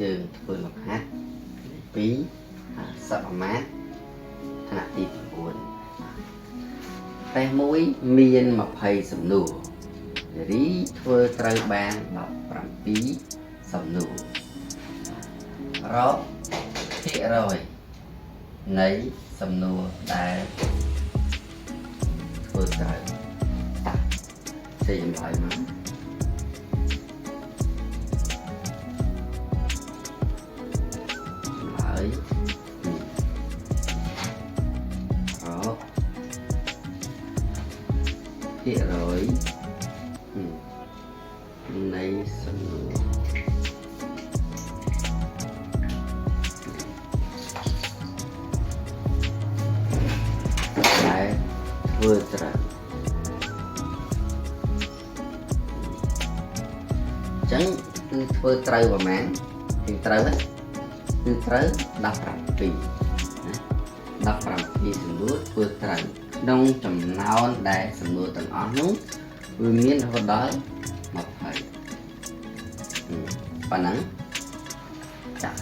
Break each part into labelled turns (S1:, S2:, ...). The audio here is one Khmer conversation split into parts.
S1: យើងធ្វើលំហាត់ពីសមាធថ្នាក់ទី9តេស្តមួយមាន20សំណួរនារីធ្វើត្រូវបាន17សំណួររកភាគរយនៃសំណួរដែលធ្វើត្រូវតាសេចម្លើយមក ចម្លើយរកភាគរយនៃសំណួរដែលធ្វើត្រូវអញ្ចឹងគឺធ្វើត្រូវប្រហែលគឺត្រូវគឺត្រូវ17ណា17សំណួរធ្វើត្រូវក្នុងចំណោមដែលសំណួរទាំងអស់នោះវាមានរហូតដល់20ប៉ុណ្ណឹងចាអ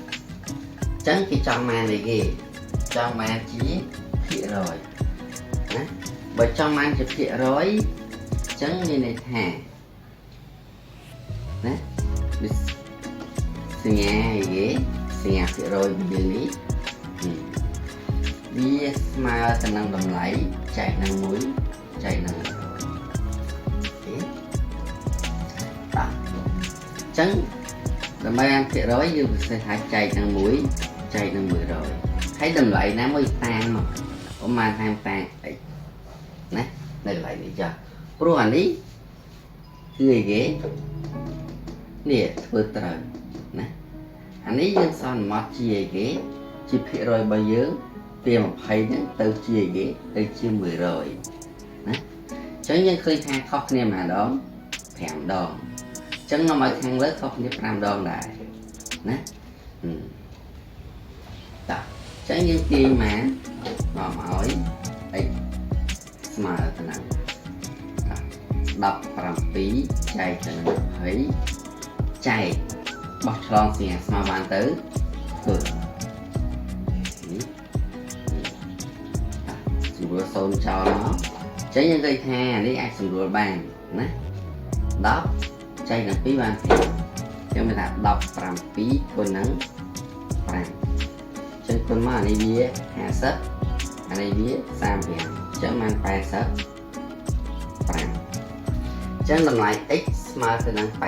S1: ញ្ចឹងគេចង់បានអីគេចង់បានជាភាគរយណាបើចង់បានជាភាគរយអញ្ចឹងមានន័យថាណាវាសញ្ញាអីគេសញ្ញាភាគរយរបស់យើងនេះវាស្មើទៅនឹងតម្លៃចែកនឹង1ចែកនឹង100អូខេបាទអញ្ចឹងដើម្បីបានភាគរយយើងពិសេសថាចែកនឹង1ចែកនឹង100ហើយតម្លៃណាមួយតាំងមកប្រហែលតាមតាំងអីណានៅកន្លែងនេះចាព្រោះអានេះគឺអីគេនេះធ្វើត្រូវណាអានេះយើងសន្មត់ជាអីគេជាភាគរយរបស់យើងពី20ហ្នឹងទៅជាអីគេទៅជា100ណាអញ្ចឹងយើងឃើញថាខុសគ្នាមួយដង5ដងអញ្ចឹងនាំឲ្យខាងលើខុសគ្នា5ដងដែរណាតោះអញ្ចឹងយើងទាញមកនាំឲ្យ x ស្មើទៅនឹង17ចែកទៅនឹង20ចែកបោះឆ្លងសញ្ញាស្មើបានទៅធ្វើនេះសម្រួល0ចោលមកអញ្ចឹងយើងឃើញថានេះអាចសម្រួលបានណា10ចែកនឹង2បាន5អញ្ចឹងមានថា17គុណនឹង5អញ្ចឹងគុណមកអានេះវា50អានេះវា35អញ្ចឹងបាន85អញ្ចឹងតម្លៃ x ស្មើទៅនឹង80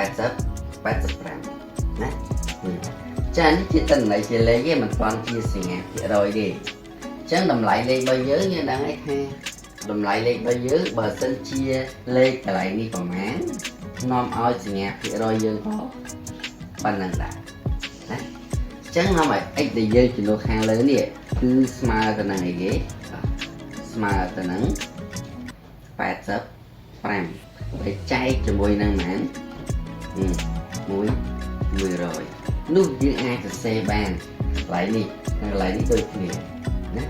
S1: 85ណាចានេះជាតន័យជាលេខទេមិនទាន់ជាសញ្ញាភាគរយទេអញ្ចឹងតម្លៃលេខរបស់យើងយើងដឹងហើយថាតម្លៃលេខរបស់យើងបើសិនជាលេខកន្លែងនេះប្រហែលនាំឲ្យសញ្ញាភាគរយយើងក៏ប៉ុណ្ណឹងដែរណាអញ្ចឹងនាំឲ្យ x ដែលយើងជំនួសខាងលើនេះគឺស្មើទៅនឹងអីគេស្មើទៅនឹង85ដែលចែកជាមួយនឹងប៉ុន្មាន1 100នោះយើងអាចសរសេរបានកន្លែងនេះនិងកន្លែងនេះដូចគ្នាណា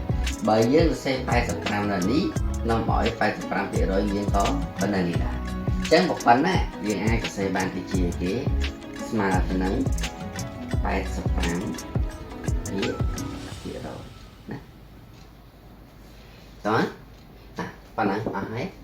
S1: បើយើងសរសេរ85នៅនេះនាំឲ្យ85%យើងក៏ប៉ុណ្ណឹងនេះដែរអញ្ចឹងប៉ុណ្ណាយើងអាចសរសេរបានទៅជាគេស្មើទៅនឹង85ភាគភាគរយណាតោះតាប៉ុណ្ណឹងអស់ហើយ។